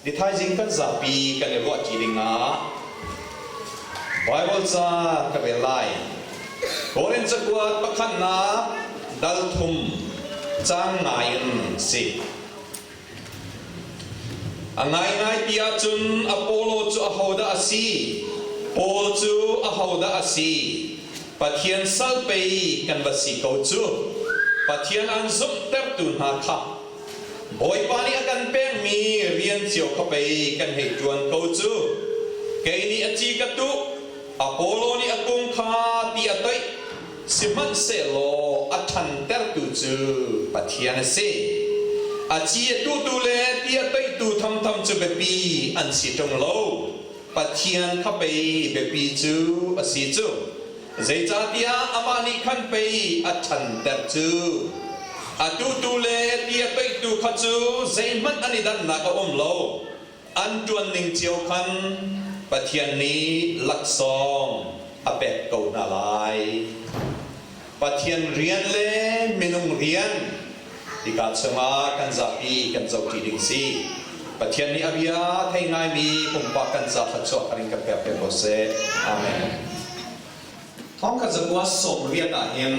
Ni thaizing kan zapi kan i ruahṭi dingah Baibal ca ka rel lai. Korin cakuat pakhatnak dal thum caang ngai in si. A ngaingai ti ahcun Apollo cu ahodah a si? Paul cu ahodah a si? Pathian sal pei kan va si ko cu. Pathian an zumhtertu hna kha Bawipa nih a kan pekmi rian cio kha pei kan hei ṭuan ko cu. Kei nih a ci ka tuh, Apollo nih a kung kha ti a toih, sihmanhsehlaw a ṭhantertu cu Pathian a si. A ci a tuhtu le ti a toihtu thamtham cu biapi an si ṭung lo. Pathian kha pei biapi cu a si cu. Zeicahtiah amah nih khan pei a ṭhanter cu. A tuhtu le ti a toihtu kha cu zeihmanh an i dannak a um lo. An ṭuanning cio khan Pathian nih laksawng a pek ko hna lai. Pathian rian le minung rian hika chungah kan zapi kan zohṭi ding si. Pathian nih a bia thei ngaimi pumpak kan ca thluachuah kan in kan pek ve ko seh. Amen. Thawngkhat zakua 80 ah hin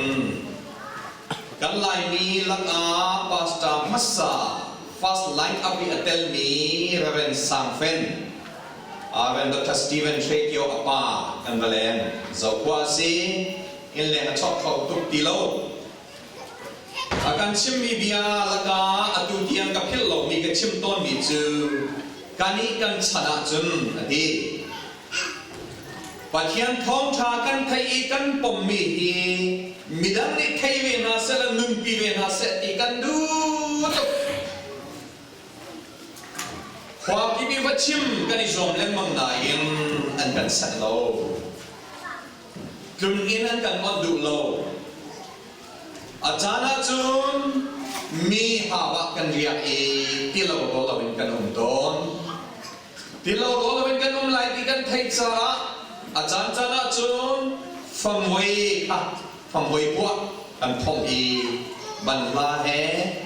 kan Laimi lakah pastor hmasa first line up i a telmi Reverend Sang Fen Reverend Dr. Stephen Hre Kio a pa kan va leng. Zokhua a si. Innleng a chawk kho tuk ti lo. A kan chimmi bia lakah atu tiang ka philh lomi ka chim tawnmi cu kan i kan chan ahcun a ti. Pathian thawngṭha kan theih i kan pommi hi midang nih thei ve hna seh le nunpi ve hna seh ti kan duh tuk. Khua kip i va chim kan i zuam lengmang nain an kan sanh lo. Tlun inn an kan onh duh lo. A caan ahcun mi hau ah kan riak i tilo rawl loin kan um tawn. Tilo rawl loin kan um lai ti kan theih caah a caan caan ahcun famoi kha famoi puah kan phomh i banhla he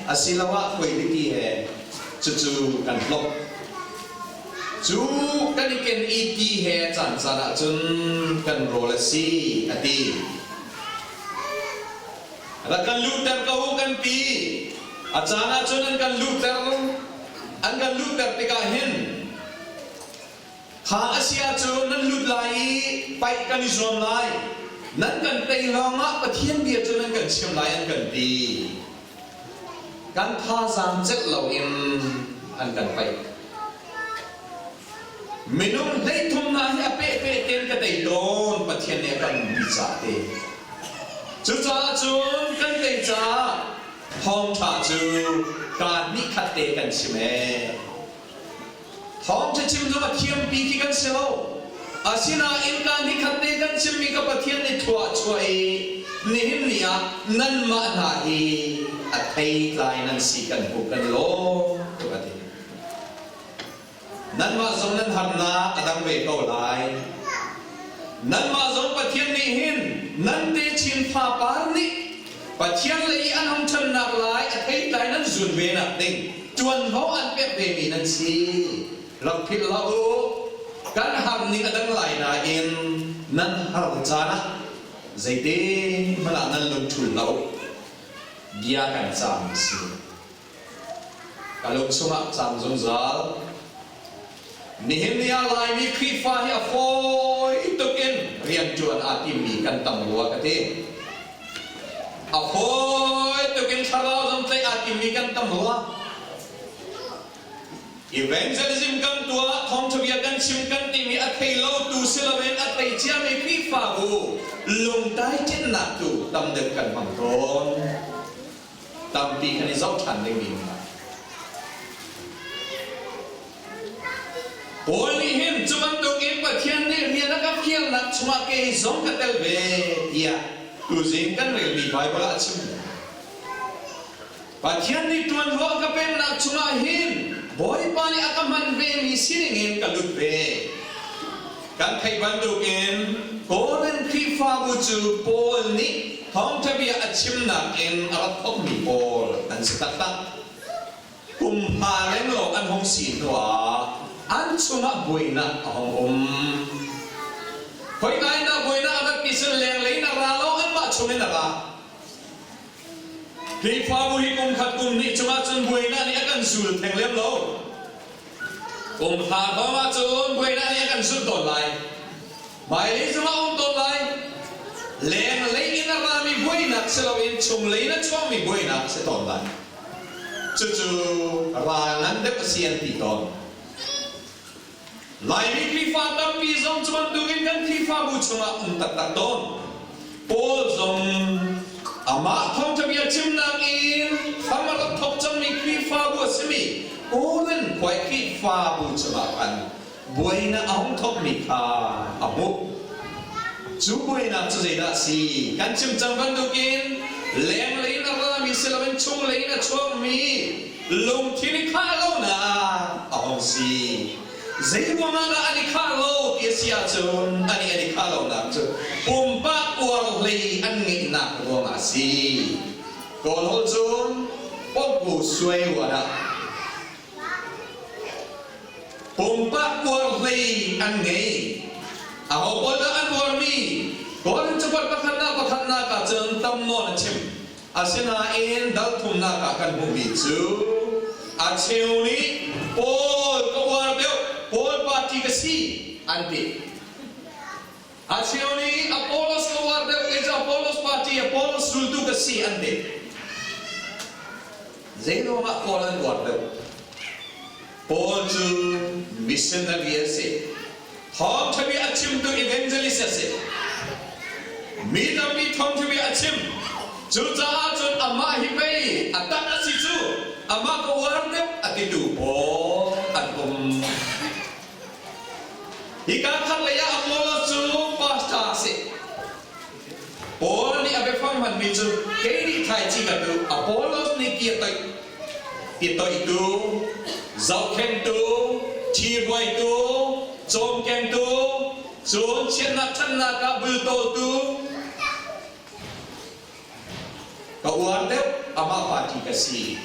asiloah khuaihlipi he cucu kan hlok. Cu kan i ken i ti he a caancaan ahcun kan rawl a si a ti. Rak kan luhter ko u kan ti. A caan ahcun an kan luhter an kan luhter tikah hin kha a si ahcun nan lut lai i paih kan i zuam lai. Nan kan tei lawngah Pathian bia cu nan kan chim lai an kan ti. Kan thazaang celh loin an kan paih. Minung 33 hna hi a pehpeh tein ka tei tawn Pathian nih a kan umpi caah te. Cucaah cun kan tei caah thawngṭha cu kaa hnih khat te kan chim ee. Thawngṭha chim zong a thiampi khi kan si lo. Asinain kaa hnih khat te kan chimmi ka Pathian nih thlua a chuah i nihin ni ah nanmah hna hi a theitlai nan si kan hmuh kan i lawm tuk a ti. Nanmah zong nan harnak a dang ve ko lai. Nanmah zong Pathian nih hin nan techin fapar nih Pathian lei i an hung ṭhannak lai a theitlai nan zun ve nak ding ṭuanvo an pek vemi nan si. Rak philh hlah u. Kan har ning a dang lai nain nan har caan ah zeite hmanh ah nan lungṭhul hlah u. Bia kan caam a si. Ka lung chungah cam zungzal. Nihin ni ah Laimi Khrihfa hi a fawi tuk in rianṭuan aa timmi kan tam rua ka ti. A fawi tuk in thlarau zong tlaih aa timmi kan tam rua. Evangelism kan tuah, thawngṭhabia kan chim kan timi a thei lotu si loin a thei ciami Khrihfabu lungtai ṭinnak tu tam deuh kan hmang tawn. Tampi kan i zoh ṭhan dingmi hna. Paul nih hin cu bantukin Pathian nih rian a ka fialnak chungah kei zong ka tel ve tiah tuzing kan relmi Baibal ah a chim. Pathian nih ṭuanvo a ka peknak chungah hin Bawipa nih a ka hman vemi sining in ka lut ve. Kan theih bantukin Korin Khrihfabu cu Paul nih thawngṭha bia a chimnak in a rak thawkmi pawl an si taktak. Kum hma renglo an hung si hnuah. An chungah buainak a hung um. Khoika in dah buainak a rat ti cun lenglei in a ra lo, anmah chungin a ra. Khrihfabu hi kum khat kum hnih chungah cun buainak nih a kan zul theng lem lo. Kum hra hrawng ahcun buainak nih a kan zulh tawn lai. Hmailei zongah um tawn lai. Lenglei in a rami buainak si loin chunglei in a chuakmi buainak a si tawn lai. Cucu ral ngan deuh a si an ti tawn. Laimi Khrihfa tampi zong cu bantukin kan Khrihfabu chungah um taktak tawn. Paul zong amah thawngṭha bia chimnak in hram a rak thawk cangmi Khrihfabu a simi Korin khua i Khrihfabu chungah khan buainak a hung thawkmi kha a hmuh. Cu buainak cu zeidah a si? Kan chim cang bantukin lenglei in a rami si loin chunglei in a chuakmi lungthin i khah lonak a hung si. Zei ruangah dah an i khah lo ti a si ahcun anih an i khah lonak cu pumpak uar hlei an ngeihnak ruangah a si. Kawl holh cun pompu suai ruah Pumpak uar hlei an ngei. Aho pawl dah an uarmi? Korin cakuat pakhatnak pakhatnak ah cun tam nawn a chim. Asinain dal thumnak ah kan hmuhmi cu a cheu nih Paul ka uar deuh, Paul party ka si an ti. A cheu nih Apollos ka uar deuh, kei cu Apollos party, Apollos zultu ka si an ti. Zeiruangah Paul an uar deuh? Paul cu missionary a si. Thawngṭha bia a chimtu evangelist a si. Mi tampi thawngṭha bia a chim. Cucaah cun amah hi pei a tak a si cu amah ka uar deuh a titu pawl an um. Hika khat lei ah Apollos cu pastor a si. Paul nih a biafang hmanmi cu kei nih thlaici ka tuh, Apollos nih ti a toih. Ti toihtu, zohkhenhtu, ṭhihruaitu, cawmkengtu, cun chiatnak ṭhatnak ah bultawltu ka uar deuh amah party ka si.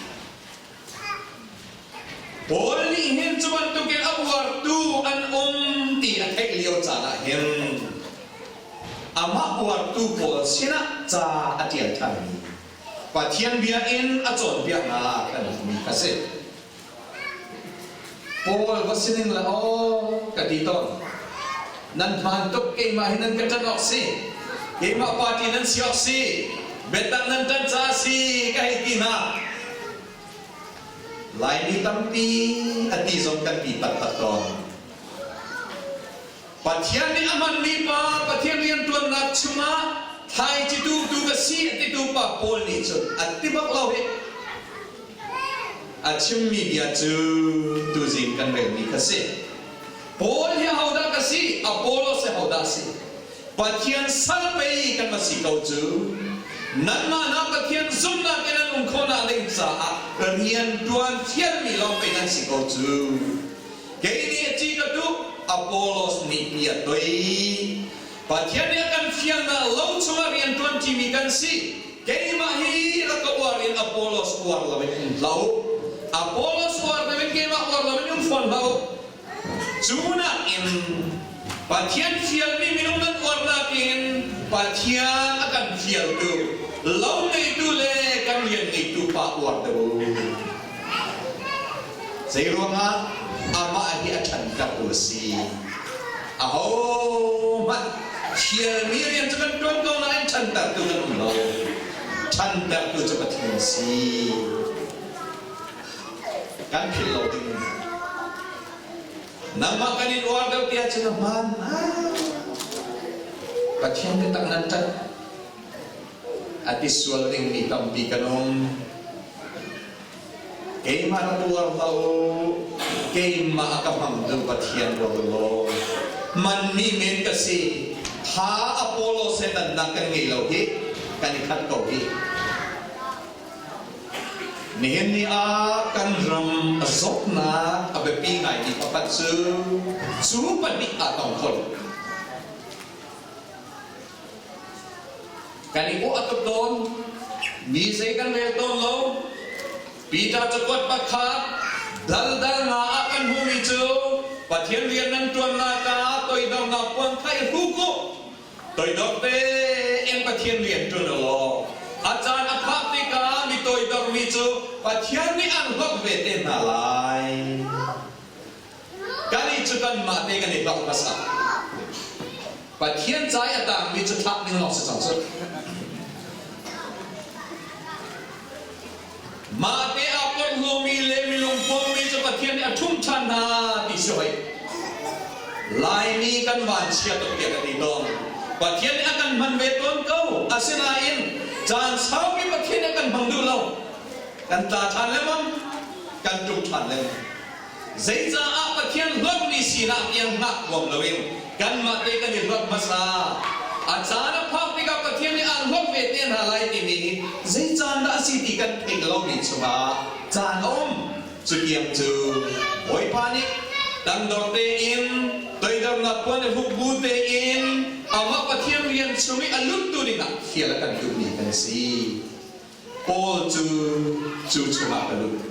Paul nih hin cu bantukin a uartu an um ti a theih lio caan ah hin amah uartu pawl sinah ca a ṭial ṭhanmi Pathian bia in a cawnpiaknak kan hmuhmi kha si. Paul va sining le aw ka ti tawn. Nan hmaan tuk keimah hi nan ka ṭan awk si. Keimah party nan si awk si. Biatak nan ṭan caah si ka hei ti hna. Laimi tampi a ti zong kan ti taktak tawn. Pathian nih a hmanmi pa Pathian rianṭuannak chungah thlaici tu ka si a titu pa Paul nih cun a ti bak lo hih. A chimmi bia cu tuzing kan relmi kha si. Paul hi ahodah ka si? Apollos hi hodah a si? Pathian sal pei kan va si ko cu. Nanmah hna Pathian zumhnak in an um khawhnak ding caah rianṭuan fialmi lawng pei nan si ko cu. Kei nih a ci ka tuh, Apollos nih ti a toi. Pathian nih a kan fialnak lo chungah rianṭuan ṭimi kan si. Keimah hi rak ka uar in Apollos uar loin um hlah u. Apollos uar loin keimah uar loin um fawn hlah u. Cu nakin Pathian fialmi minung nan uarnak in Pathian a kan fialtu, lo ngeitu le kan rian ngeitu pa uar deuh u. Zeiruangah amah hi a ṭhantertu a si. Ahohmanh fialmi rian cu kan ṭuan ko nain ṭhantertu kan um lo. Ṭhantertu cu Pathian a si. Kan philh lo ding. Nangmah kan in uar deuh tiah cun a hmaan. Pathian biatak nan ṭanh. A ti sual dingmi tampi kan um. Keimah na uar hlah u. Keimah a ka hmangtu Pathian uar u law. Manmi men ka si. Tha Apollo he dannak kan ngei lo hi. Kan i khat ko hi. Nihin ni ah kan ram a zawtnak a biapi ngaimi pakhat cu cu pahnih aa tong kho lo. Kan i uah tuk tawn, mi zei kan rel tawn lo. Peter cakuat pakhat daldal nga ah kan hmuhmi cu Pathian rian nan ṭuannak ah toidornak puan kha i hruk u. Toidor tein Pathian rian ṭuan u law a caan a phak tikah mi toidormi cu Pathian nih an hlorh ve te hna lai. Kannih cu kanmah te kan i hlorh hmasa. Pathian ca i a tangmi cu thlak ding lawng si cang cu. Mah te aa porhlawmi le milungpuammi cu Pathian nih a ṭhumh ṭhan hna ti si hoi. Laimi kan vanchia tuk tiah ka ti tawn. Pathian nih a kan hman ve tawn ko. Asinain caan saupi Pathian nih a kan hmang duh lo. Kan tla ṭhan lengmang, kan ṭum ṭhan lengmang. Zeicaah Pathian hlorhmi sinak tiang hngak huam loin kanmah te kan i hlorh hmasa? A caan a phak tikah Pathian nih aan hlorh ve te hna lai timi hi zei caan dah a si ti kan theih lomi chungah caan a um. Cutiang cu Bawipa nih tangdor tein toidornak puan i hruk bu tein amah Pathian rian chung i a luttu dingah fial a kan duhmi kan si. Paul cu cu chungah ka lut.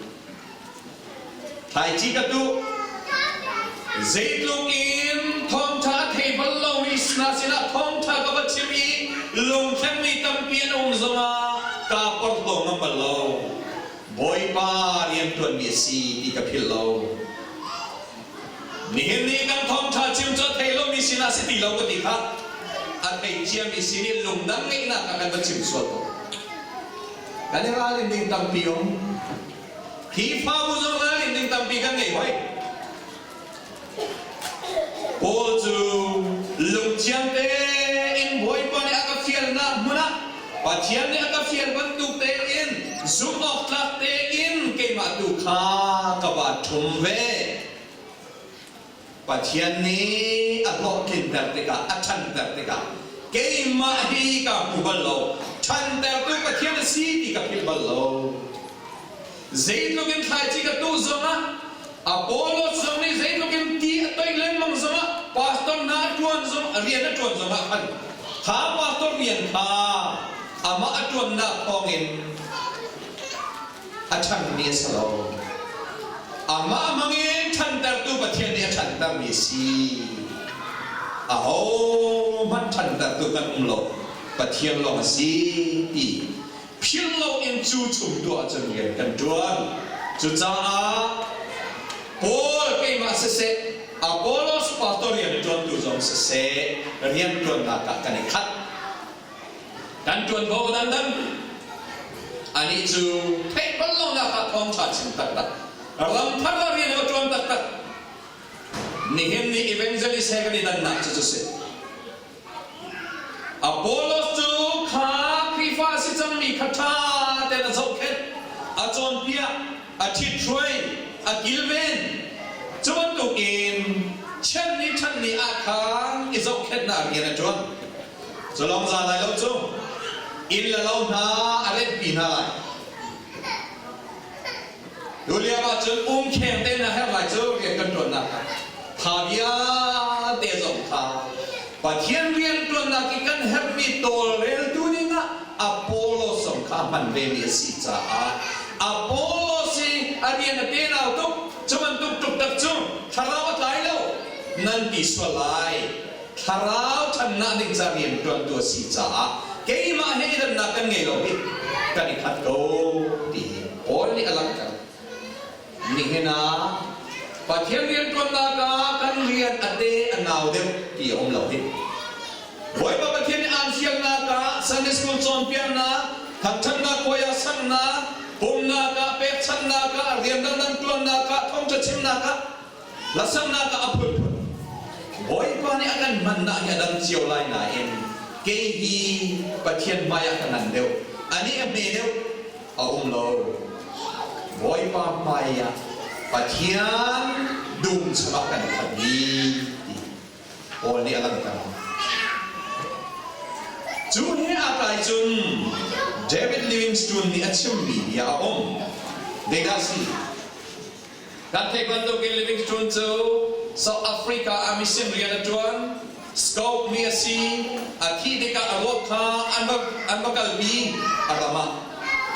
Thlaici ka tuh. Zeitluk in thawngṭha a thei bal lomi hna sinah thawngṭha ka va chim i lungthlengmi tampi an um zongah kaa porhlaw ngam bal lo. Bawipa rianṭuanmi a si ti ka philh lo. Nihin ni kan thawngṭha chim cu a thei lomi sinah si ti lo ka ti kha. A thei ciami sin in lungdang ngeihnak ah kan va chim sual ko. Kan i ralrin ding tampi um. Khrihfabu zong ralrin ding tampi kan ngei hoi. Paul cu lungthiang tein Bawipa nih a ka fialnak hmun ah Pathian nih a ka fial bantuk tein zumh awk tlak tein keimah tu kha ka va ṭhum ve. Pathian nih a hlawhtlinter tikah, a ṭhanter tikah keimah hi ka hmu bal lo. Ṭhantertu Pathian a si ti ka philh bal lo. Zeitluk in thlaici ka tuh zongah Apollos zong nih zeitluk in ti a toih lengmang zongah pastor hna a ṭuan zong rian a ṭuan zongah khan kha pastor rian kha amah a ṭuannak thawngin a ṭhangmi a si lo. Amah hmangin ṭhantertu Pathian nih a ṭhantermi a si. Ahohmanh ṭhantertu kan um lo. Pathian lawng a si ti philh loin cu chung tu ahcun rian kan ṭuan. Cucaah Paul keimah siseh, Apollos pastor rian ṭuantu zong siseh, rian ṭuannak ah kan i khat. Kan ṭuanvo dandan. Anih cu theih bal lonak ah thawngṭha chim taktak, ram thar ah rian a ṭuan taktak. Nihin ni evangelist he kan i dannak cu cu si. Apollos cu kha Khrihfa a si cangmi kha ṭha tein a zohkhenh, a cawnpiak, a ṭhithruai, a kilven. Cu bantukin chiat ni ṭhat ni ah khan i zohkhenhnak rian a ṭuan. Cu lawng za lai lo cu inn le lo hna a renhpi hna lai. Tulio ahcun umkheng te na herh lai cu rian kan ṭuannak ah tha vialte zong kha Pathian rianṭuannak i kan herhmi tawlreltu dingah Apollos zong kha a hman vemi a si caah Apollos hi a rian a tenau tuk cu bantuk ṭuktak cu thlarau a tlai lo nan ti sual lai thlarau ṭhannak ding ca rianṭuantu a si caah keimah he i dannak kan ngei lo hi kan i khat ko ti hi Paul nih a langhter. Nihin ah Pathian rianṭuannak ah kan rian a te a nau deuh ti a um lo hi. Bawipa Pathian nih aan fialnak ah Sunday School cawnpiaknak, thangṭhatnak puai ah saknak, pumnak ah pekchanhnak ah rian dangdang ṭuannak ah thawngṭha chimnak ah Hlasamnak ah a phunphun. Bawipa nih a kan hmannak hi a dang cio lai nain kei hi Pathian hmaiah ka ngan deuh, anih a hme deuh a um lo. Bawipa hmaiah Pathian dum chungah kan khat dih ti Paul nih a langhter. Cu he aa tlai cun David Livingstone nih a chimmi bia a um. Zeidah a si? Kan theih bantukin Livingstone cu South Africa ah mission rian a ṭuan. Scope mi a si. A thih tikah a ruak kha an va kalpi a ram ah.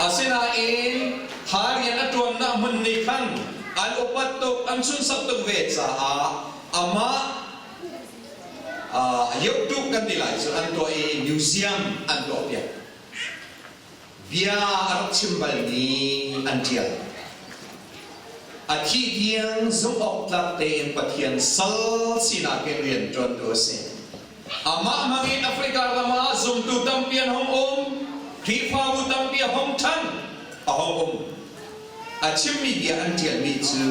Asinain kha rian a ṭuannak hmun nih khan an upat tuk, an sunsak tuk ve caah. Amah yohtuk kan ti lai cu an tuah i museum an tuahpiak. Bia a rak chim balmi an ṭial. A thih tiang zumh awk tlak tein Pathian sal sinak in rian ṭuantu a si. Amah hmangin Africa ram ah zumtu tampi an hung um, Khrihfabu tampi a hung ṭhan, a hung um. A chimmi bia an ṭialmi cu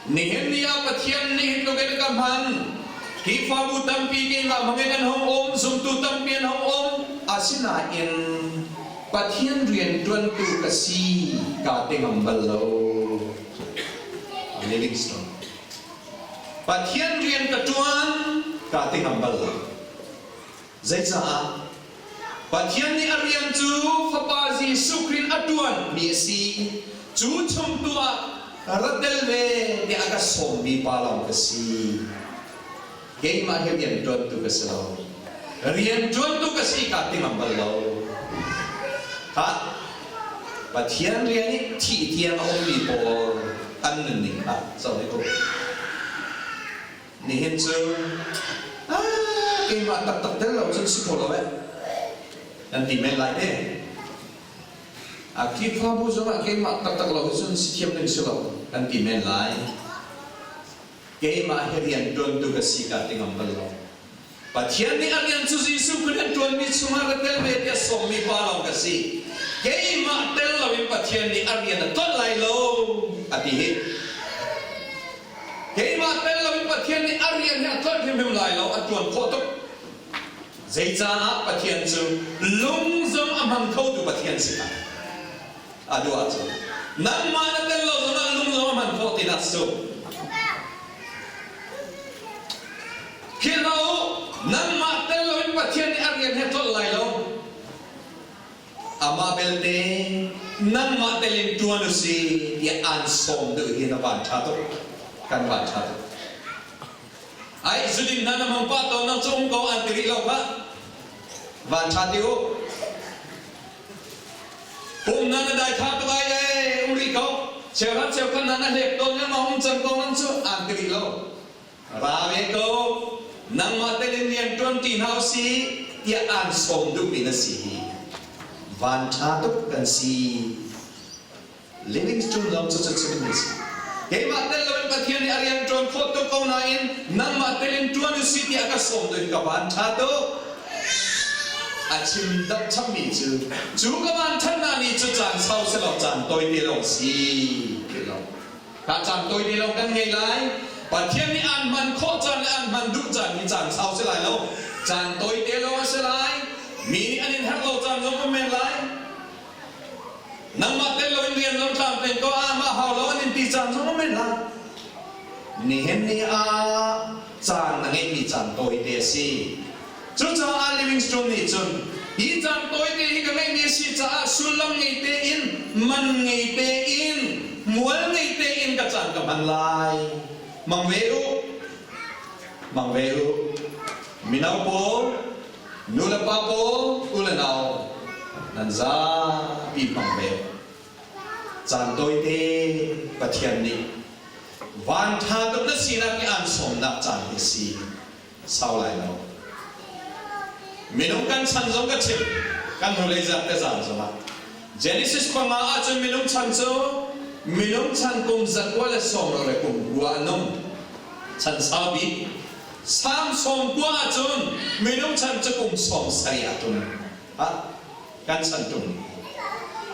nihin ni ah Pathian nih hi tluk in ka hman, Khrihfabu tampi keimah hmangin an hung um, zumtu tampi an hung um, asinain Pathian rianṭuantu ka si kaa ti ngam bal lo. Livingstone. Pathian rian ka ṭuan kaa ti ngam bal lo. Zeicaah? Pathian nih a rian cu Fapa Jesuh Khrih a ṭuanmi a si. Cu chung tu ah ra tel ve tiah a ka sawmmi pa lawng ka si. Keimah hi rian ṭuantu ka si lo. Rian ṭuantu ka si kaa ti ngam bal lo. Khah, Pathian rian i thih tiang a ummi pawl an nunning kha zoh hnik u. Nihin cu keimah taktak tel lo cun si kho lo eh nan ti men lai te. A Khrihfabu zongah keimah taktak lo hi cun si thiam ding si lo kan ti men lai. Keimah hi rian ṭuantu ka si ka ti ngam bal lo. Pathian nih a rian cu Jesuh Khrih an ṭuanmi chungah ka tel ve tiah sawmmi pa lawng ka si. Keimah tel loin Pathian nih a rian a ṭuan lai lo a ti hi. Keimah tel loin Pathian nih a rian hi a ṭuan hrimhrim lai lo, a ṭuan khawh tuk. Zeicaah Pathian cu lung zong a hmang khotu Pathian si kha a duh ahcun nangmah na tel lo zongah lung zong a hman khawh tinak cu. Philh hlah u, nangmah tel loin Pathian nih a rian he tlolh lai lo. Amah belte nangmah tel in ṭuan u si tiah aan sawm duh hi na van ṭha tuk. Kan van ṭha tuk. Ai, zudin hna na hmang pah tawn nang cu um ko an ti rih lo khah. Van ṭha ti u. Pum na na dai tha tuk ai ee, um rih ko. Cheuhrat cheukhat na na hlek tawn lengmang um cang ko nan cu an ti rih lo. Ra ve ko, nangmah telin rian ṭuanṭi hna usih tiah aan sawm duhmi na si hi van ṭha tuk kan si. Livingstone lawng cu cucu an si. Keimah tel loin Pathian nih a rian ṭuan khawh tuk ko nain nangmah telin ṭuan usih tiah a ka sawm duh ka van ṭha tuk. A chim dap chapmi cu cu ka van ṭhatnak nih cu caan sau si lo caan tawite lawng si ti lo. Kha caan tawi te lawng kan ngei lai. Pathian nih aan hman khawh caan le aan hman duh caan hi caan sau si lai lo. Caan tawi te lawng a si lai. Mi nih an in herh lo caan zong um men lai. Nangmah tel loin rian zong tlam peng ko ah mah hau lo an in ti caan zong um men lai. Nihin ni ah caan na ngeihmi caan tawi te a si. Cucaah Livingstone nih cun hi caan tawite hi ka ngeihmi a si caah sullam ngei tein, man ngei tein, mual ngei tein ka caan ka hman lai. Mang ve u. Mang ve u. Mino pawl, nu le pa pawl, u le nau, nan zapi hmang ve. Caan tawite Pathian nih van ṭha tuk na sinak i aan sawmnak caan hi a si. Sau lai lo. Minung kan chan zong ka chim, kan hnulei zarh te zan zongah. Genesis panga ahcun minung chan cu minung chan kum zakua le sawmruk le kum kua a nung. Chan sau bik. Salm 90 ahcun minung chan cu kum 70 a tum. Ha? Kan chan tum.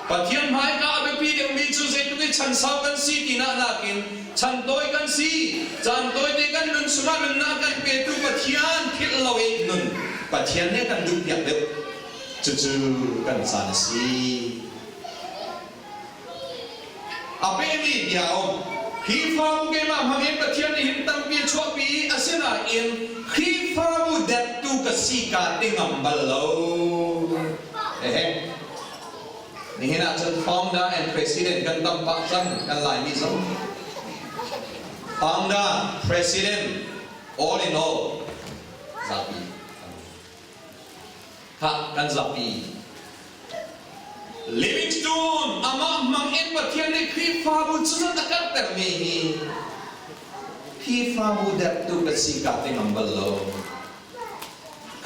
Pathian hmaika a biapi deuhmi cu zeitluk i chan sau kan si tinak nakin chan tawi kan si, caan tawite kan nun chungah nunnak kan petu Pathian philh lo i nun Pathian nih a kan duhpiak deuh. Cucu kan caan a si. A pehmi bia a um. Khrihfabu keimah hmangin Pathian nih hin tampi a chuahpi i asinain Khrihfabu dettu ka si kaa ti ngam bal lo. Ehe. Nihin ah cun founder and president kan tam pah cang kan Laimi zong. Founder, president, all in all, zapi. Khah kan zapi. Livingstone amah hmang in Pathian nih Khrihfabu cu a karhtermi hi. Khrihfabu dertu ka si ka ti ngam bal lo.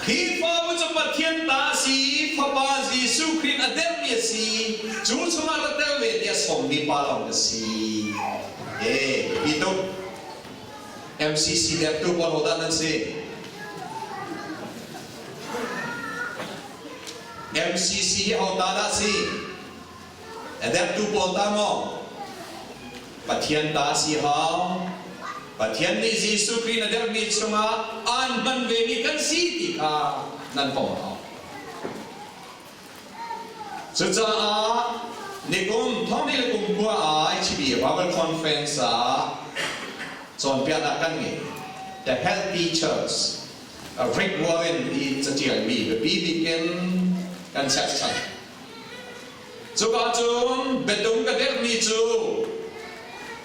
Khrihfabu cu Pathian ta a si, Fapa Jesuh Khrih a dermi a si, cu chungah ra tel ve tiah sawmmi pa lawng ka si. E, biapi tuk. MCC dertu pawl hodah nan si? MCC hi ho ta dah si? A dertu pawl ta maw? Pathian ta si hau. Pathian nih Jesuh Khrih na dermi chungah aan hman vemi kan si ti kha nan pom hau. Cucaah nikum thong le kum kua ai chibi Bible Conference ah cawnpiaknak kan ngei. The Healthy Church Rick Warren i catialmi biapi bik in kan cherhchan. Cuka cun biatung ka derhmi cu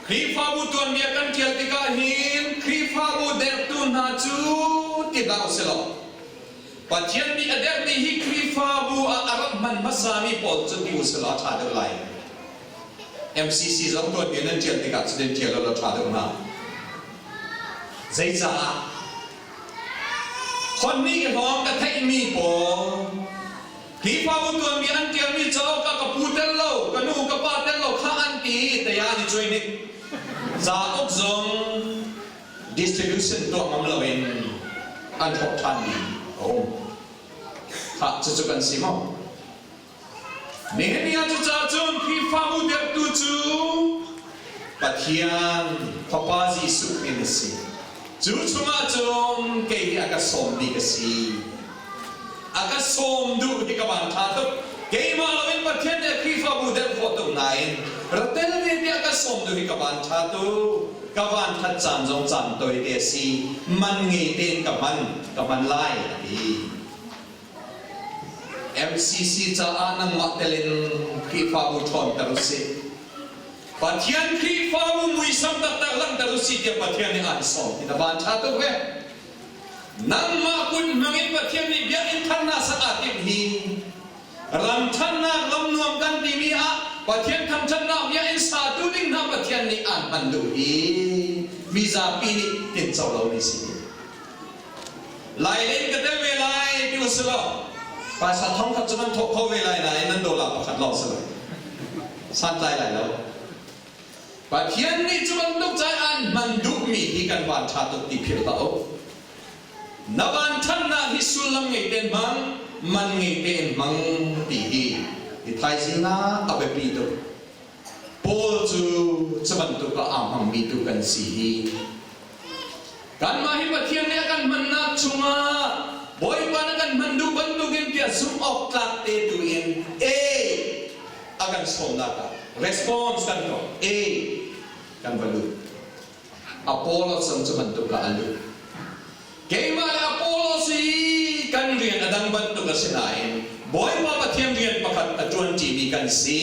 Khrihfabu tuanbia kan ṭial tikah hin Khrihfabu derhtu hna cu ti hlah usih law Pathian nih a derhmi hi Khrihfabu ah a rak hman hmasami pawl cu ti usih law a ṭha deuh lai. MCC zong tuanbia nan ṭial tikah cutin ṭial law a ṭha deuh hnga. Zeicaah? Khonmi hrawng ka theihmi pawl Khrihfabu tuanbia an ṭialmi cauk ah ka pu tel lo, ka nu ka pa tel lo kha an ti tiah an i cuai hnik. Cauk zong distribution tuah ngam loin an hrawk ṭhanmi a um. Khah cucu kan si maw? Nihin ni ah cucaah cun Khrihfabu derhtu cu Pathian Fapa Jesuh in a si. Cu chungah cun kei hi a ka sawmmi ka si. A ka sawm duh hi ka van ṭha tuk. Keimah loin Pathian nih a Khrihfabu derh khawh tuk nain ra tel ve tiah ka sawm duh hi ka van ṭha tuk. Ka van ṭhat caan zong caan toi te a si. Man ngei tein ka hman, ka hman lai a ti. MCC caah nangmah telin Khrihfabu ṭhawnter usih. Pathian Khrihfabu muisam taktak langhter usih tiah Pathian nih aan sawm ti na van ṭha tuk ve. Nangmah kut hmangin Pathian nih biakinn thar hna sak aa timh hi ram ṭhannak ram nuam kan timi ah Pathian thangṭhatnak biakinn satu ding hna Pathian nih aan hman duh hi mizapi nih tinco lomi si. Lai in ka tel ve lai ti u si law phaisa thong khat cu nan thawh kho ve lai nain nan dollar pakhat lawng si lai. Santlai lai lo. Pathian nih cu bantuk cai aan hman duhmi hi kan van ṭha tuk ti philh hlah u. Na van ṭhannak hi sullam ngei tein hmang, man ngei tein hmang ti hi i thaizing ah a biapi tuk. Paul cu cu bantuk ah aa hmangmi tu kan si hi. Kanmah hi Pathian nih a kan hmannak chungah Bawipa na kan hman duh bantukin tiah zumh awk tlak te tu in A a kan sawmnak ah response kan tuah A kan va lut. Apollos zong cu bantuk ah a lut. Keimah le Apollos hi kan rian a dang bantuk a si nain Bawipa Pathian rian pakhat a ṭuanṭimi kan si.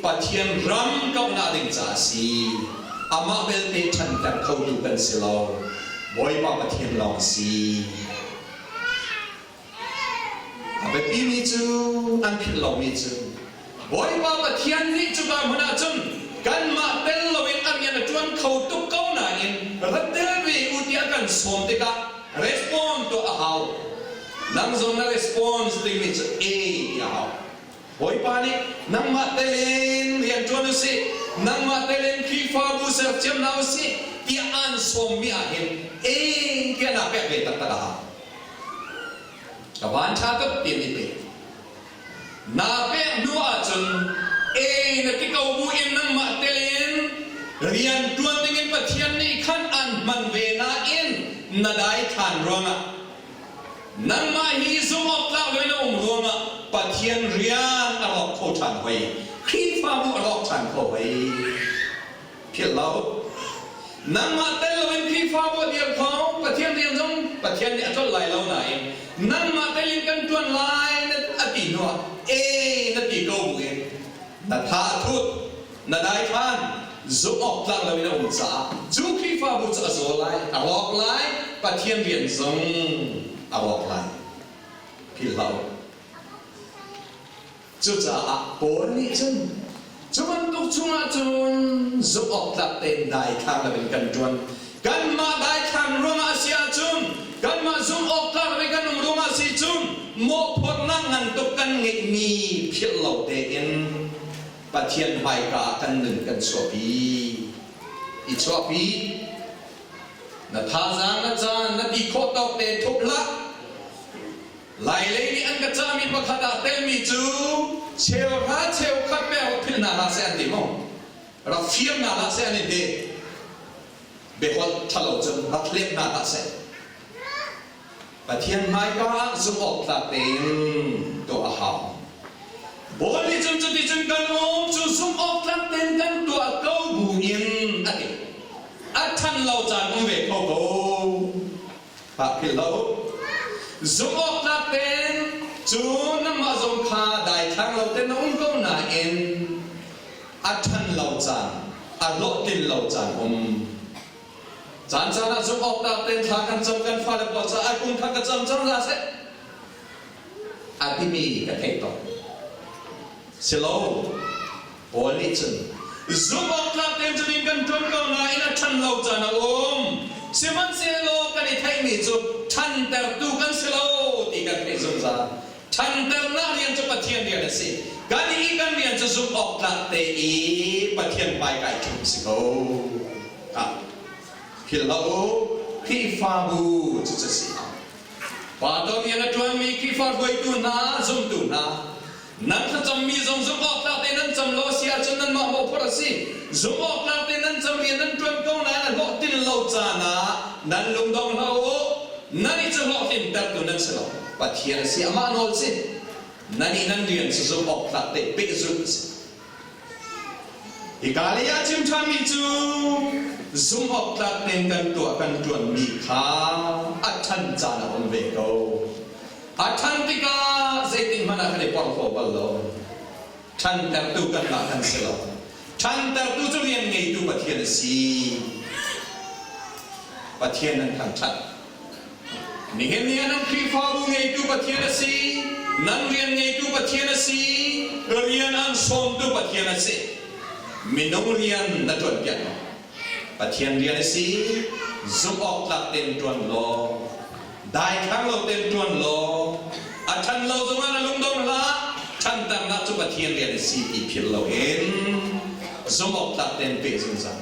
Pathian ram kauhnak ding caah a si. Amah belte ṭhanter khotu kan si lo. Bawipa Pathian lawng a si. A biapimi cu an philh lomi cu Bawipa Pathian nih cuka hmun ah cun kanmah tel loin a rian a ṭuan kho tuk ko nain ra tel ve u tiah kan sawm tikah respond tuah a hau. Nang zong na response dingmi cu A ti a hau. Bawipa nih nangmah telin rian ṭuan usih, nangmah telin Khrihfabu serciam hna usih tiah aan sawmmi ah hin A tiah naa pek ve taktak a hau. Ka van ṭha tuk ti an i pe. Naa pek hnu ahcun A na ti ko bu in nangmah telin rian ṭuan dingin Pathian nih khan aan hman ve nain na daithlan ruangah Nangmah hi zumhawktlak loin a um ruangah Pathian rian a rawk kho ṭhan hoi. Khrihfabu a rawk ṭhan kho hoi. Philh lo. Nangmah tel loin Khrihfabu a dir kho, Pathian rian zong Pathian nih a tlolh lai lo nain nangmah tel in kan ṭuan lai na a ti hnuah e na ti ko buin na tha a thut, na daithlan, zumh awk tlak loin a um caah cu Khrihfabu cu a zaw lai, a rawk lai, Pathian rian zong a rawk lai. Philh hlah u. Cucaah Paul nih cun cu bantuk chungah cun zumh awk tlak tein daithlang loin kan ṭuan. Kanmah daithlan ruangah a si ahcun, kanmah zumh awk tlak le kan um ruangah a si cun mawhphorhnak ngan tuk kan ngeihmi philh lo tein Pathian hmaika ah kan nun kan chuahpi. I chuahpi. Na thazaang na caan na ti khawh tawk te thup hlah. Lailei nih an ka cahmi pakhat ah telmi cu cheuhra cheukhat pek rak philh hna hlah seh an ti maw? Rak fir hna hlah seh an in ti. Biaholh ṭhalo cun rak hlep hna hlah seh. Pathian hmaika ah zumh awk tlak tein tuah a hau. Paul nih cun cuticun kan um cu zumh awk tlak tein kan tuah ko bu in a ti. A ṭhan lo caan um ve kho ko. Hlah philh hlah u. Zumh awk tlak tein cu nangmah zong kha daithlang lo tein na um ko nain a ṭhan lo caan, a hlawhtlin lo caan um. Caan caan ah zumh awk tlak tein thla kan cam kan fale pawl caah ai kum kha ka cam cang hlah seh a timi ka theih tawn. Si lo, Paul nih cun zumh awk tlak tein cun in kan ṭuan ko nain a ṭhan lo caan a um. Sihmanhsehlaw kan i theihmi cu ṭhantertu kan si lo ti kan theih zungzal. Ṭhanternak rian cu Pathian rian a si. Kan i kan rian cu zumh awk tlak te i Pathian hmai kai ṭhumh si ko. Ah, philh hlah u, Khrihfabu cu cu si. Pastor rian a ṭuanmi Khrihfa hruaitu hna, zumtu hna, Nan thlacammi zong zumh awk tlak tein nan cam lo a si ahcun nanmah mawhphorh a si. Zumh awk tlak tein nan cam rian nan ṭuan ko nain a hlawhtlin lo caan ah nan lungdong hlah u. Nan i cu hlawhtlintertu nan si lo. Pathian a si, amah nawl si. Nan i nan rian cu zumh awk tlak te pehzulh a si. Hika lei ah chim ṭhanmi cu zumh awk tlak tein kan tuah kan ṭuanmi kha a ṭhan caan a um ve ko. A ṭhan tikah zeitik hmanh ah kan i porhlaw bal lo. Ṭhantertu kanmah kan si lo. Ṭhantertu cu rian ngeitu Pathian a si. Pathian nan thangṭhat. Nihin ni ah nan Khrihfabu ngeitu Pathian a si. Nan rian ngeitu Pathian a si. Rian an sawmtu Pathian a si. Minung rian na ṭuanpiak lo. Pathian rian a si. Zumh awk tlak tein ṭuan law Daithlang lo tein ṭuan law a ṭhan lo zongah na lungdong hlah. Ṭhanternak cu Pathian rian a si ti philh loin zumhawktlak tein peh zungzal.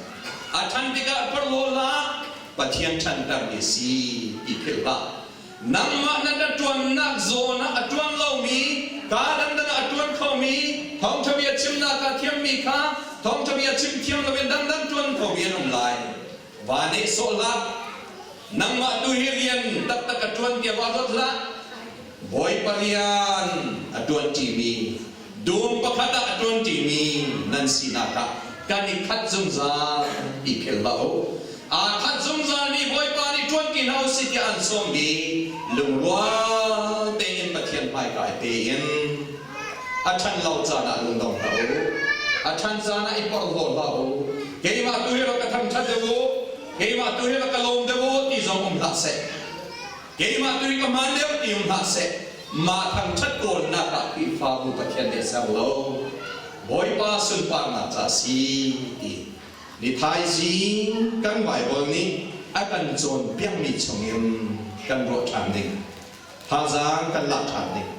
A ṭhan tikah porhlaw hlah, Pathian ṭhantermi a si ti philh hlah. Nangmah na na ṭuannak zawn ah a ṭuan lomi, kaa dangdang ah a ṭuan khomi, thawngṭha bia chimnak ah thiammi kha thawngṭha bia chim thiam loin dangdang ṭuan khomi an um lai. Va nehsawh hlah. Nangmah tu hi rian taktak a ṭuan tiah va ruat hlah. Bawipa rian a ṭuanṭimi, dum pakhat ah a ṭuanṭimi nan sinak ah kan i khat zungzal ti philh hlah u. Aa khat zungzalmi Bawipa nih ṭuanṭi hna u sih tiah an sawmmi lungrual tein Pathian hmaika i pe in a ṭhan lo caan ah lungdong hlah u. A ṭhan caan ah i porhlaw hlah u. Keimah tu hi rak ka thangṭhat deuh u. Keimah tu hi rak ka lawm deuh u ti zong um hlah seh. Keimah tu hi ka hmaan deuh ti um hlah seh. Mah thangṭhat kawlnak ah Khrihfabu Pathian nih a ser lo. Bawipa sunparnak ca si ti. Ni thaizing kan Baibal nih a kan cawnpiakmi chungin kan ruah ṭhan ding. Thazaang kan lak ṭhan ding.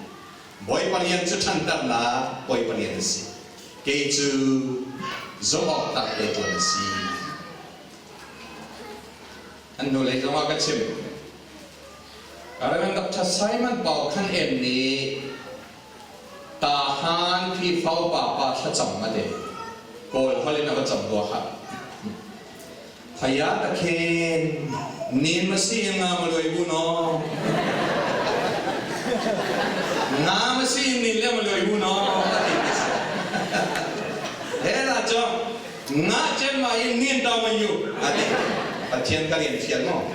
Bawipa rian cu ṭhanternak Bawipa rian a si. Kei cu zumh awk tlak te ṭuan a si. An hnulei zongah ka chim. Reverend Dr. Simon Pau Khan Em nih Tahan Khrihfa upa pa thlacam a ti. Kawl holh in a va cam rua kha. Phaya ta khen nin ma si in nga ma luai bu no. Nga ma si in nin le ma luai bu no. He la cho nga chen ma in nin ta ma yu ati Pathian ka rian fial mo.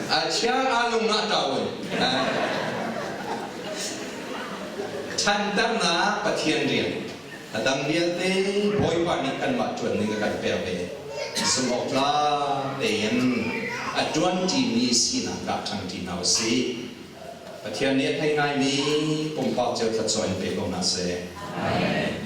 A chia a lung nga ta wai. Chantarnak Pathian rian. A dang vialte Bawipa nih kanmah ṭuan ning a kan pek ve. Zumhawktlak tein a ṭuanṭimi sinak ah ṭhangṭi hna u sih. Pathian nih a thei ngaimi pumpak cio thluachuah in pe ko hna seh. Amen.